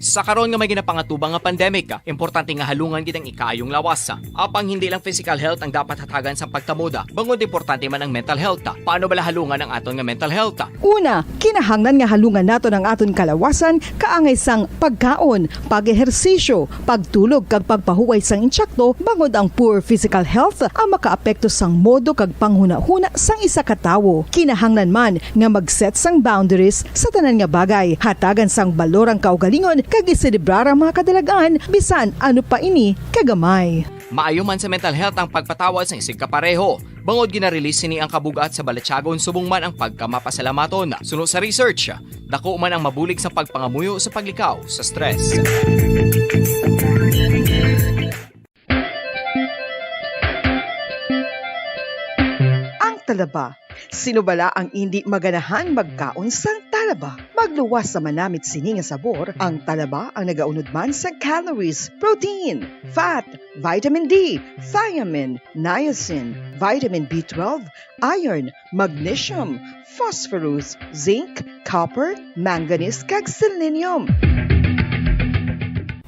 Sa karon nga may ginapangatubang nga pandemic, importante nga halungan gid ang ikaayong lawas. Apang hindi lang physical health ang dapat hatagan sang pagtamod, bangod importante man ang mental health. Paano bala halungan ang aton nga mental health? Una, kinahanglan nga halungan naton ang aton kalawasan kaangay sang pagkaon, pag-ehersisyo, pagtulog kag pagpahuway sang insakto, bangod ang poor physical health ang makaapekto sang modo kag panghunahuna sang isa ka tawo. Kinahanglan man nga mag-set sang boundaries sa tanan nga bagay, hatagan sang balor ang kaugalingon kag iselebrar ang mga kadalag-an bisan ano pa ini kagamay. Maayo man sa mental health ang pagpatawad sang isigkapareho, bangod gina-release sini ang kabug-at sa balatyagon subong man ang pagkamapasalamaton. Suno sa research, dako man ang mabulig sa pagpangamuyo sa paglikaw sa stress. Ang talaba. Sino bala ang indi maganahan magkaon sang talaba? Magluwas sa manamit sini nga sabor, ang talaba ang nagaunod man sa calories, protein, fat, vitamin D, thiamine, niacin, vitamin B twelve, iron, magnesium, phosphorus, zinc, copper, manganese, kag selenium.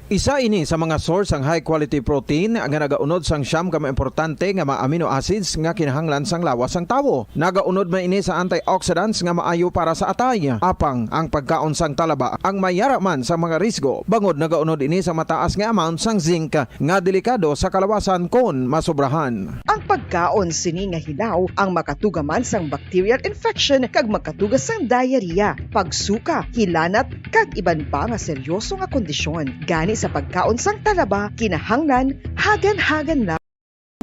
Isa ini sa mga source sang high quality protein nga nagaunod sang siyam ka mga importante nga mga amino acids nga kinahanglan sang lawas sang tawo. Nagaunod man ini sa antioxidants nga maayo para sa atay. Apang ang pagkaon sang talaba ang may yara man sa mga risgo, bangod nagaunod ini sa mataas nga amount sang zinc nga delikado sa kalawasan kon masobrahan. Ang pagkaon sini nga hilaw ang makatuga man sang bacterial infection kag makatuga sang diarrhea, pagsuka, hilanat, kag iban pa nga seryoso nga kondisyon. Gani sa pagkaon sang talaba, kinahanglan hagan-hagan lang.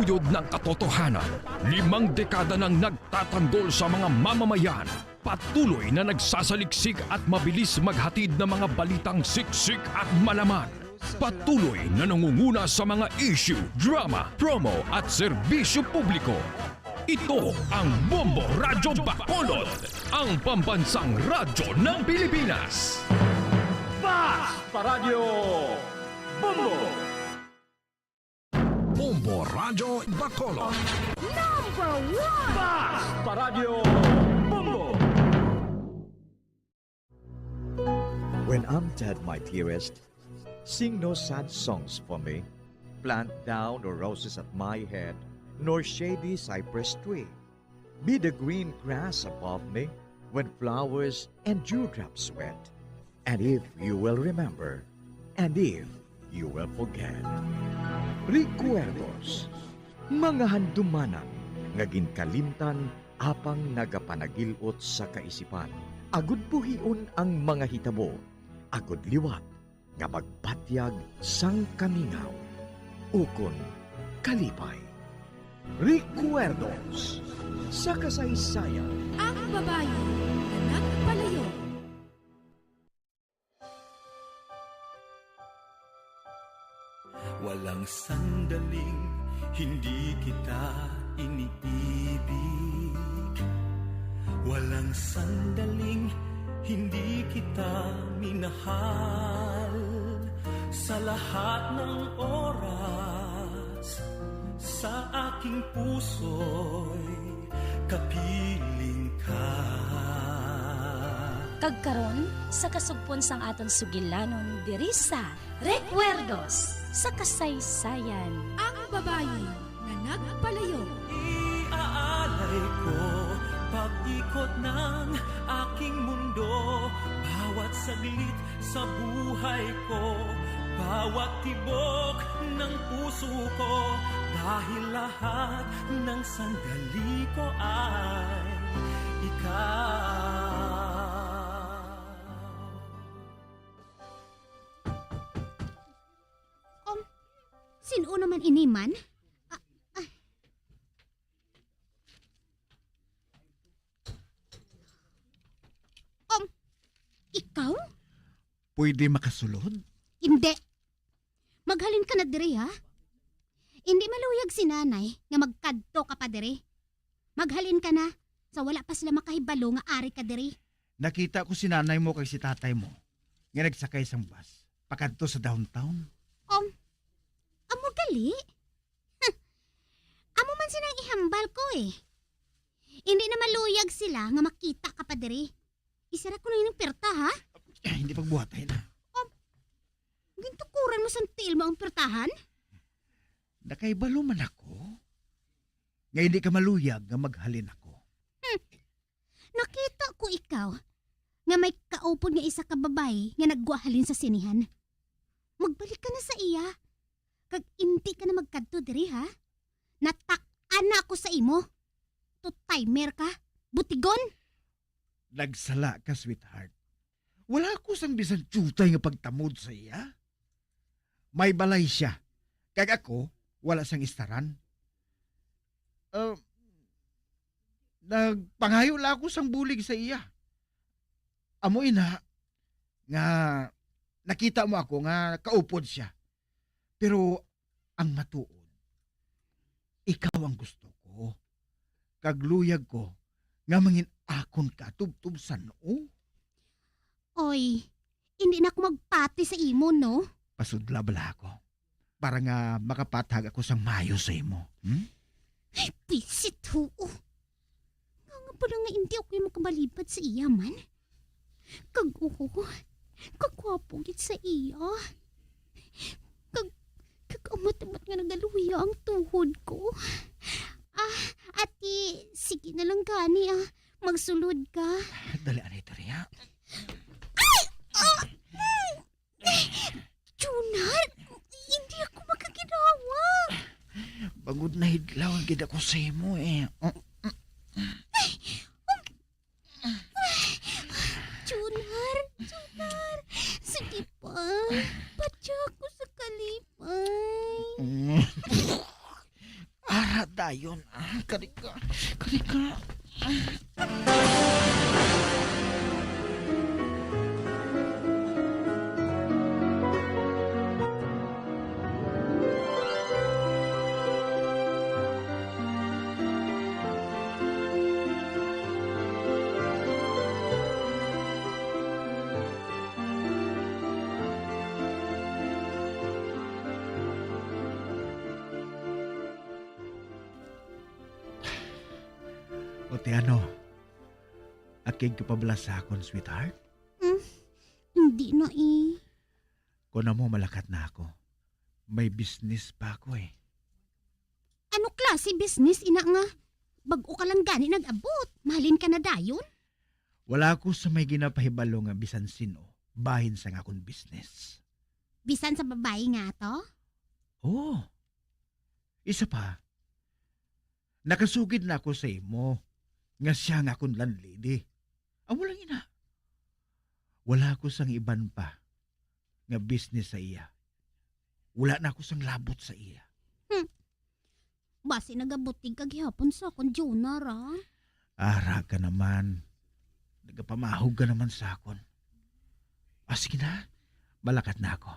Uyod ng katotohanan, limang dekada nang nagtatanggol sa mga mamamayan, patuloy na nagsasaliksik at mabilis maghatid ng mga balitang siksik at malaman. Patuloy na nangunguna sa mga issue, drama, promo at serbisyo publiko. Ito ang Bombo Radyo Bacolod, ang pambansang radyo ng Pilipinas. Fast Paradyo Bombo! Bombo Radyo Bacolod. Number one! Fast Paradyo Bombo! When I'm dead, my dearest, sing no sad songs for me. Plant thou no roses at my head, nor shady cypress tree. Be the green grass above me when flowers and dewdrops wet. And if you will remember, and if you will forget. Recuerdos, mga handumanan nga ginkalimtan apang nagapanagil-ot sa kaisipan, agud buhion ang mga hitabo, agud liwat nga magpatyag sang kamingaw ukon kalipay. Recuerdos sa kasaysayan. Ang babayi nga nagpalayo. Walang sandaling hindi kita iniibig. Walang sandaling hindi kita minahal. Sa lahat ng oras, sa aking puso'y kapiling ka. Kag karon, sa kasugpon sang aton sugilanon diri sa Recuerdos sa Kasaysayan. Ang babayi nga nagpalayo. Iaalay ko pag-ikot ng aking mundo, bawat saglit sa buhay ko, bawat tibok ng puso ko, dahil lahat ng sandali ko ay ikaw. Um, sin-o naman ini man? Ah, ah. Um, ikaw? Pwede makasulod? Hindi. Maghalin ka na diri, ha? Hindi maluyag si nanay nga magkadto ka pa diri. Maghalin ka na, sa wala pa sila makahibalo nga ari ka diri. Nakita ko si nanay mo kag si tatay mo nga nagsakay sang bus pakadto sa downtown. Um, amo Gali? Huh. Amo man sina ang ihambal ko, eh. Hindi na maluyag sila nga makita ka pa diri. Isara ko na ining perta, ha? Ay, hindi pagbuhat, ay na. Oh, gintukuran mo sang tiil mo ang pertahan? Nakahibalo man ako nga hindi ka maluyag nga maghalin ako. Hmm. Nakita ko ikaw nga may kaupod nga isa ka babayi nga nagguahalin sa sinihan. Magbalik ka na sa iya. Kag indi ka na magkadto diri, ha? Natak-an na ako sa imo. Two-timer ka. Butigon! Nagsala ka, sweetheart. Wala ako sang bisan diutay nga pagtamod sa iya. May balay siya. Kag ako, wala sang istaran. Ah, nagpangayo lang ako sang bulig sa iya. Amo ina nga nakita mo ako nga kaupod siya. Pero ang matuod, ikaw ang gusto ko. Kag luyag ko nga mangin-akon ka tubtob san-o. Oy, hindi na ako magpati sa imo, no? Pasudla bala ako para nga makapatag ako sang maayo sa imo. Hmm? Ay, pisit, huo. Nga nga pala nga hindi ako yung makabalibad sa iya man. Kag uho, kagwapo gid sa iya. Kag, kag amat-amat nga nagaluya ang tuhod ko. Ah, ati, sige na lang gani, ah. Magsulod ka. Dali, anay, Toriya. Ay! Ah! Mm! Junar, hindi ako makaginawa. Bangod na hidlaw ang gid ako sa imo, eh. Oh. Junar, Junar, sige pa. Patya ako sa kalipay. Mm. Ara dayon. Ah, kari ka. Kari ka. O ti ano, akig ka pa bala sa akon, sweetheart? Hmm, hindi na eh. Kuno mo, malakat na ako. May business pa ako eh. Ano klase business ina nga? Bag-o ka lang gani nag-abot. Mahalin ka na dayon? Wala ako sa may ginapahibalo nga bisan sino bahin sa akon business. Bisan sa babayi nga ato? Oo. Isa pa, nakasugid na ako sa imo nga siya nga akon landlady. Amo lang ina. Wala ako sang iban pa nga business sa iya. Wala na ako sang labot sa iya. Hmm. Basi nagabutig ka gihapon sa akon, Junar, ah. Ara ka naman. Nagapamahog ka naman sa akon. Ah, sige na. Balakat na ako.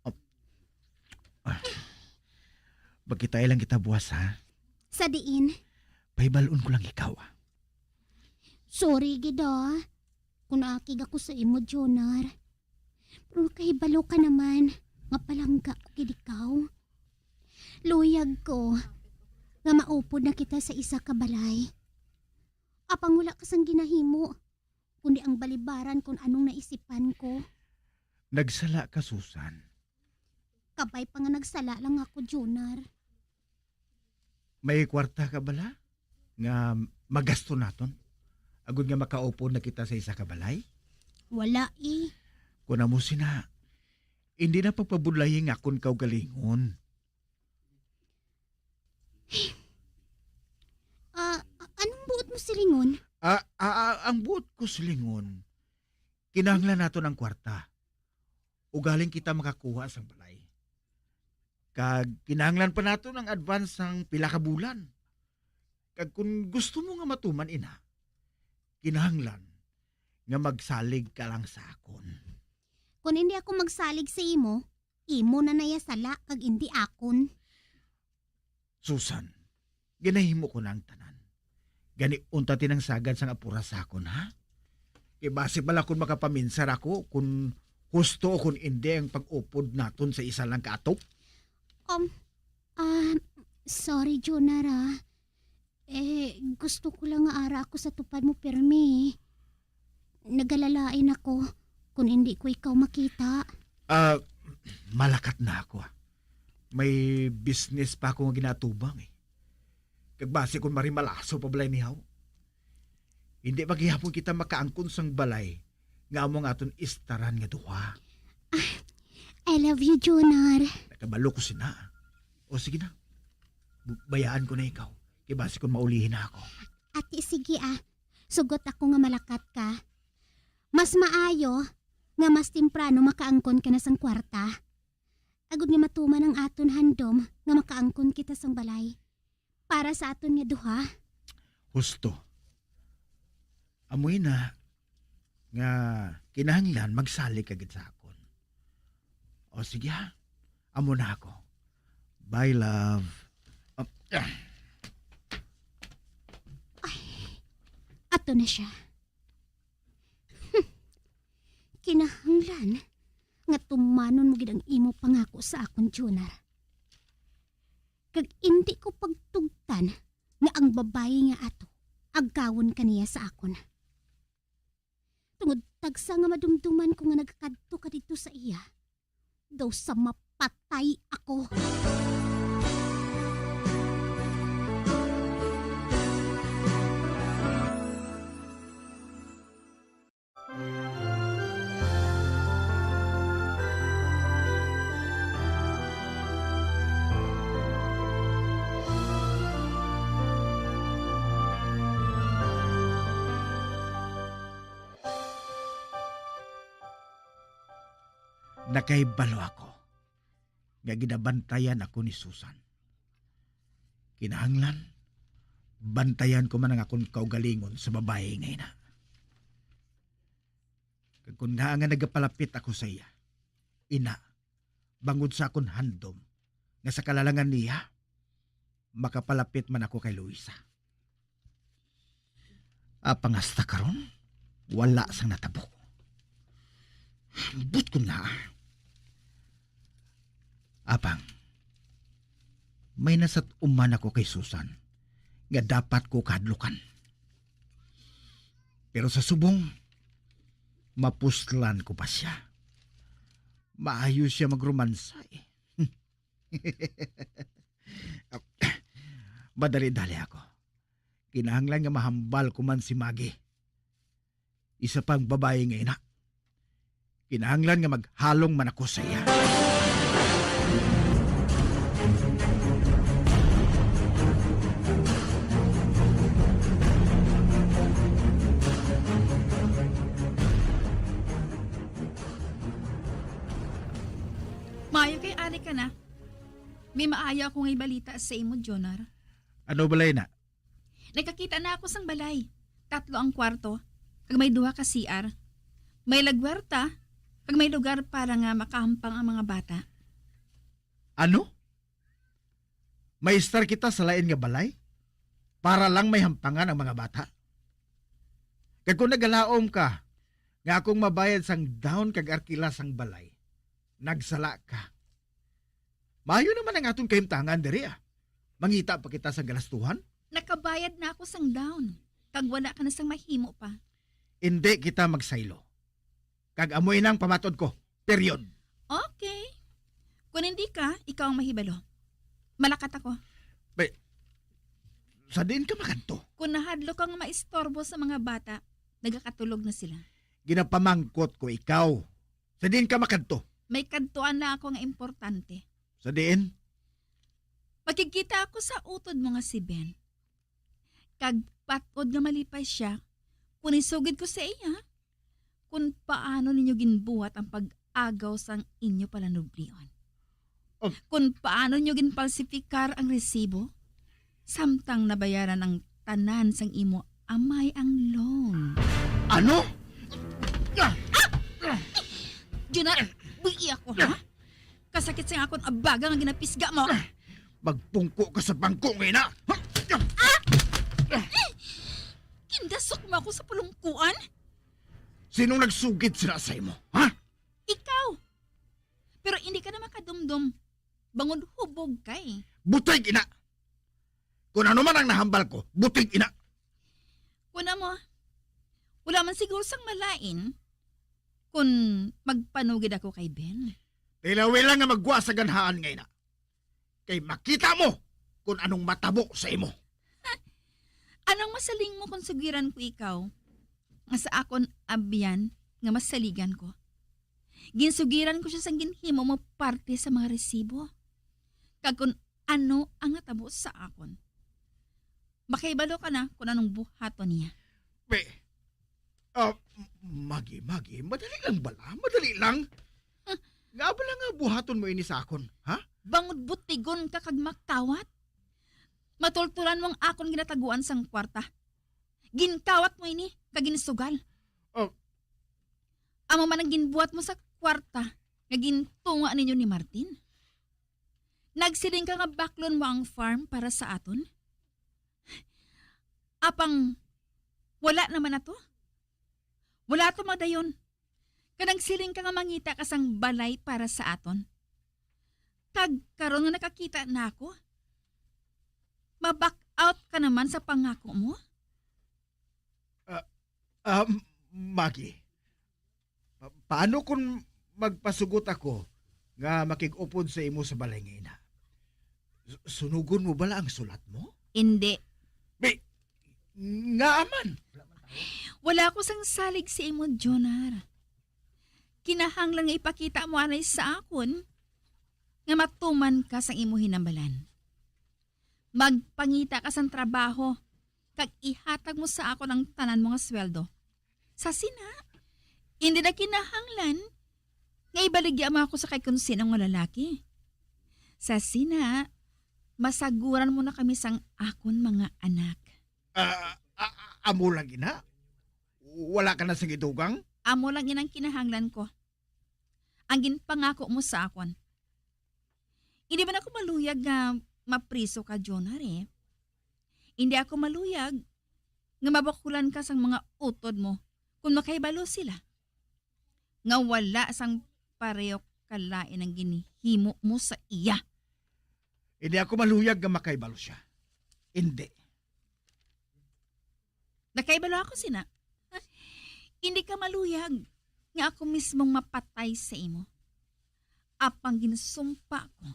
Oh. Ah. Magkita lang kita buwas, ha? Sa diin? Pahibal-on ko lang ikaw, ah. Sorry gid, ah, kung naakig ako sa imo, Jonar. Pero nakahibalo ka naman nga palangga ko gid ikaw. Luyag ko nga maupod na kita sa isa ka balay. Apang wala ka sang ginahimo, kundi ang balibaran kung anong naisipan ko. Nagsala ka, Susan. Kabay pa nga nagsala lang ako, Jonar. May kwarta ka bala nga magasto naton, agod nga makaupod na kita sa isa ka balay? Wala, eh. Kun amo sina, hindi na pagpabudlayi nga akon kaugalingon. Ah, a-, anong buot mo silingon? Ah, ah, ah, ang buot ko silingon, kinahanglan naton ang kwarta. Ugaling kita makakuha sang balay. Kag kinahanglan pa naton ang advance sang pila ka bulan. Kag kun gusto mo nga matuman ina, kinahanglan nga magsalig ka lang sa akon. Kun hindi ako magsalig sa imo, imo na naya sala kag indi akon. Susan, ginahimo ko na ang tanan. Gani unta tinang sagad sang apura sa akon, ha? Kay basi bala kun makapaminsar ako kun husto o kun indi ang pag-upod naton sa isa lang ka atop. Um, Ah, sorry, Junar, ah. Eh, gusto ko lang nga ara ako sa tupad mo pirmi. Nagalalain ako kung hindi ko ikaw makita. Ah, malakat na ako, ah. May business pa ako nga ginatubang, eh. Kag basi kung marimalaso pa balay ni Haw. Hindi pa gihapon kita makaangkon sang balay nga amo nga aton istaran nga duha. Ah, I love you, Junar. Nakabalo ko sina. O sige na. Bu-, bayaan ko na ikaw. Kay basi kung maulihi na ako. Ati, sige ah. Sugot ako nga malakat ka. Mas maayo nga mas temprano makaangkon ka na sang kwarta. Agod nga matuman ang aton handom nga makaangkon kita sang balay. Para sa aton nga duha. Husto. Amoy na nga kinahanglan magsalig ka gid sa akon. O sige ha, amo na ako. Bye, love. Um, ah. Ato na siya. Hmm. Kinahanglan nga tumanon mo gid ang imo pangako sa akon, Junar. Kag indi ko pagtugtan nga ang babayi nga ato agawon ka niya sa akon. Tungod tagsa nga madumduman ko nga nagakadto ka didto sa iya, daw sa mapatay ako. Nakahibalo ako nga ginabantayan ako ni Susan. Kinahanglan, bantayan ko man ang akon kaugalingon sa babayi nga ina. Kag kon ngaa nga nagapalapit ako sa iya, ina, bangod sa akon handom nga sa kalalangan niya, makapalapit man ako kay Luisa. Apang hasta karon, wala sang natabo. Ambot ko na. Apang, may nasat-uman ako kay Susan nga dapat ko kahadlukan. Pero sa subong, mapuslan ko pa siya. Maayo siya magromansa, eh. Madali-dali ako. Kinahanglan nga mahambal ko man si Maggie. Isa pang babayi nga ina. Kinahanglan nga maghalong man ako sa iya. Maayo kay ari ka na. May maayo ako nga ibalita sa imo, Jonar. Ano balay na? Nakakita na ako sang balay. Tatlo ang kwarto, kag may duha ka C R. May lagwarta, kag may lugar para nga makahampang ang mga bata. Ano? Maestar kita sa lain nga balay? Para lang may hampangan ang mga bata? Kag kung nagalaom ka nga akong mabayad sang down kag arkila sang balay, nagsala ka. Maayo naman ang aton kahimtangan diri, ah. Mangita pa kita sa galastuhan. Nakabayad na ako sang down, kag wala ka na sang mahimo pa. Indi kita magsaylo. Kag amo inang pamatod ko. Period. Okay. Kung hindi ka, ikaw ang mahibalo. Malakat ako. Bay, sa diin ka makadto? Kung nahadlok ka nga maistorbo sa mga bata, nagakatulog na sila. Ginapamangkot ko ikaw. Sa diin ka makadto? May kadtuan lang ako nga importante. Sa diin? Makigkita ako sa utod mo nga si Ben. Kag patod nga malipay siya, kung isugid ko sa iya, kung paano ninyo ginbuhat ang pag-agaw sang inyo palanublion. Oh. Kung paano ninyo ginpalsifikar ang resibo, samtang nabayaran ang tanan sang imo amay ang loan. Ano? Ah! Juna, buhi ako, ha? Kasakit sa akon abaga nga ginapisga mo. Magpungko ka sa bangko nga ina. Ah! Gindasok mo ako sa pulungkuan? Sinong nagsugid sina sa imo, ha? Ikaw! Pero hindi ka na makadumdom. Bangod hubog ka eh. Butig ina! Kung ano man ang nahambal ko, butig ina! Kun amo, wala man siguro sang malain kung magpanugid ako kay Ben. Tilawi lang nga magwa sa ganhaan nga ina. Kay makita mo kung anong matabo sa imo. Anong masaling mo kung sugiran ko ikaw nga sa akon abyan nga masaligan ko? Ginsugiran ko siya sang ginhimo mo parte sa mga resibo, kag kung ano ang natabo sa akon. Makahibalo ka na kung anong buhaton niya. Be, ah, m-, Magi, Magi, madali lang bala, madali lang. Hmm. Nga bala nga buhaton mo ini sa akon, ha? Bangod butigon ka kag makawat. Matultulan mo ang akon ginataguan sang kwarta. Ginkawat mo ini kag ginsugal. Oh. Amo man ang ginbuhat mo sa kwarta nga gintunga ninyo ni Martin. Nagsiling ka nga baklon mo ang farm para sa aton. Apang wala naman ato. Wala to madayon. Kag nagsiling ka nga mangita ka sang balay para sa aton. Kag karon nga nakakita na ako, ma-back out ka naman sa pangako mo? Ah, ah, Magi, pa-, paano kung magpasugot ako nga makig-upod sa imo sa balay nga ina? Su-, sunugon mo bala ang sulat mo? Indi. Bi-, nga man? Wala ko sang salig sa imo, Jonar. Kinahanglan nga ipakita mo anay sa akon nga matuman ka sang imo hinambalan. Magpangita ka sang trabaho, kag ihatag mo sa akon ang tanan mo nga sweldo. Sa sina, indi na kinahanglan nga ibaligya mo ako sa kay kon sino nga lalaki. Sa sina, masaguran mo na kami sang akon mga anak. Ah, ah, ah, amo lang ina? Wala ka na sing idugang? Amo lang inang kinahanglan ko. Ang ginpangako mo sa akon. Hindi man ako maluyag nga mapriso ka, Jonar, eh. Hindi ako maluyag nga mabakulan ka sang mga utod mo kung makahibalo sila nga wala sang pareho kalain ang ginhimo mo sa iya. Hindi ako maluyag nga makahibalo siya. Hindi. Nakahibalo ako sina. Hindi ka maluyag nga ako mismong mapatay sa imo. Apang ginsumpa ko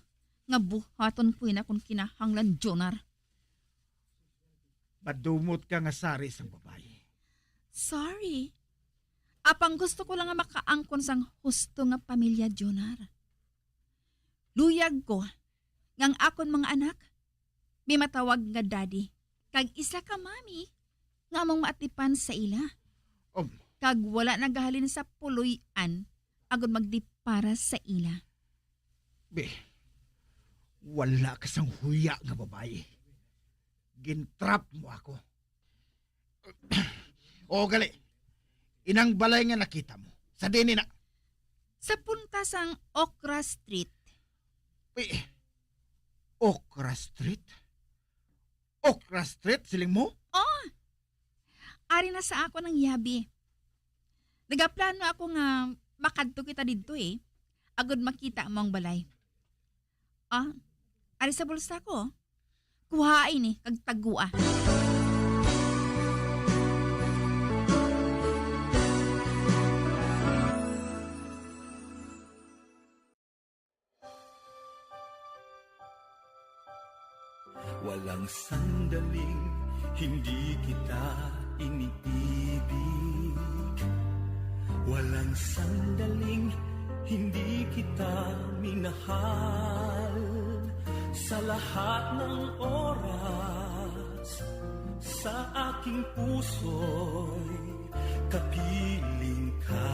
nga buhaton ko ina kung kinahanglan, Jonar. Madumot ka nga sari sang babayi. Sorry. Apang gusto ko lang nga makaangkon sang husto nga pamilya, Jonar. Luyag ko nga ang akon mga anak may matawag nga daddy, kag isa ka mami nga among maatipan sa ila. Um. Kag wala nagahalin sa puloy-an agud magdipara sa ila. Be, wala ka sang huya nga babayi. Gintrap mo ako. O, gali. Inang balay nga nakita mo. Sa diin na? Sa punta sang Okra Street. Uy, Okra Street? Okra Street, siling mo? Oh! Ari na sa ako nang yabi. Nagaplano ako nga makadto kita didto, eh. Agud makita mo ang balay. Ah, ari sa bulsa ko. Kuha ini kag tagua. Walang sandaling hindi kita iniibig. Walang sandaling hindi kita minahal. Sa lahat ng oras, sa aking puso'y kapiling ka.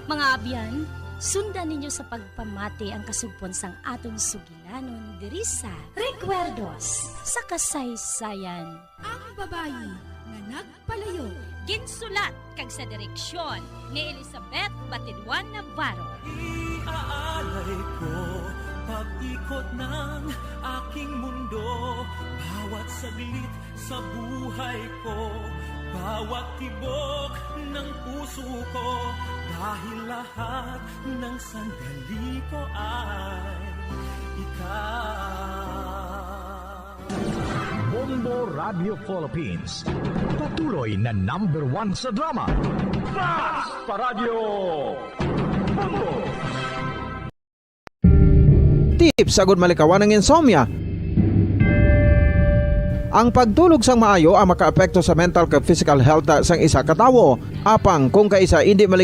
Mga abyan, sundan ninyo sa pagpamati ang kasugpon sang aton sugilanon diri sa Recuerdos sa Kasaysayan. Ang babayi nga nagpalayo. Ginsulat kag sa direksyon ni Elizabeth Batidwan Navarro. Iaalay ko pag-ikot ng aking mundo, bawat saglit sa buhay ko, bawat tibok ng puso ko, dahil lahat ng sandali ko ay ikaw. Radyo Philippines, patuloy na number one sa drama. Basta Radyo Bungol! Tips agud malikawan ang insomnia. Ang pagtulog sang maayo ang makaapekto sa mental kag physical health sang isa ka tawo. Apang kung kaisa indi malig-